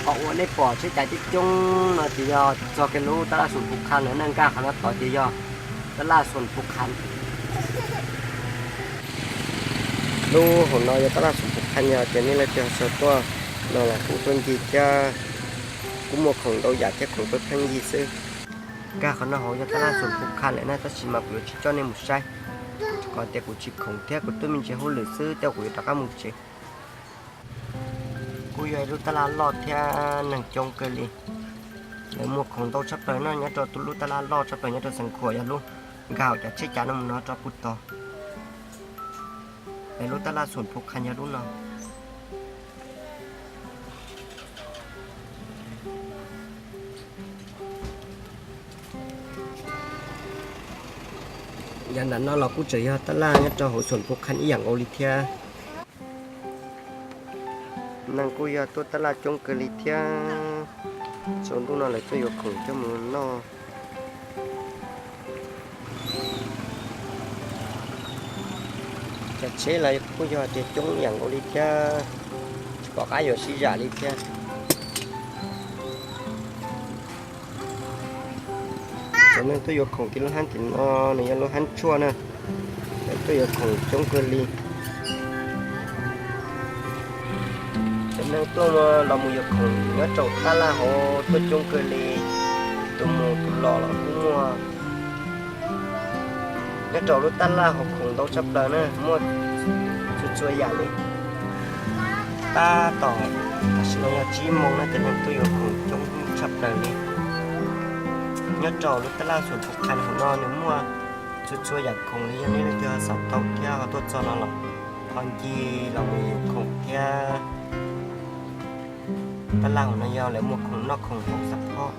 Qhov uas nej pom tsheb cav coob coob no ces yog txog kiag lub tab laj Xoom Phu Qha lawm na. Nkaj qhov no tod ces yog tab laj Xoom Phu Qha. Lub hauv no yog tab laj Xoom Phu Qha, yog tias nej leej twg xav tuaj no los kuj tuaj ncig thiab, kuj muaj khoom ntau yam thiab, khoom pheej pheej yig xwb. Nkaj qhov no hauv yog tab laj Xoom Phu Qha lawm na, tab sis mas kuv yuav tsis coj nej mus saib, qhov tias kuv tsis khoom thiab kuv twb me ntsis hauj lwm xwb, tej kuv yuav rov qab mus tsev. Kuj yog ib lub tab laj loj thiab neeg coob kawg li. Lawv muag khoom ntau tshaj plaws no nyob rau lub tab laj loj tshaj plaws nyob rau Xeev Khuam, yog lub nkag hauv cov tsheb cav no mus no rau puag tod. Es lub tab laj Xoom Phu Qha yog lub no. Yav nram no los kuj tseem yog tab laj nyob rau hauv Xoom Phu Qha ib yam nkaus li thiab. Neeg kuj yog tuaj tab laj coob kawg li thiab. Tsaus ntuj no lawv tuaj yuav khoom coj mus noj. Cov tsheb los kuj yog tias coob ib yam nkaus li thiab, tsis pom qab yuav sib zam li thiab. Cov neeg tuaj yuav khoom tim lub hab tim no nws yog lub hab tshuaj na, lawv tuaj yuav khoom coob kawg li. Cov neeg tuaj los mus yuav khoom nyob rau tab laj hauv tuaj coob kawg li, tus mus tus los los kuj muaj. Nyob rau lub tab laj hauv khoom ntau tshaj plaws na, muaj txhua txhua yam li. Tab tom tam sim no yog tsib moos na, cov neeg tuaj yuav khoom coob tshaj plaws li. Nyob rau lub tab laj Xoom Phu Qha hauv no nws muaj txhua txhua yam khoom li, yog nej leej twg xav tau thiab ho tuaj txog no los ho ncig los mus yuav khoom thiab. Tab laj hauv no yog lawv muag khoom noj khoom haus xab phob.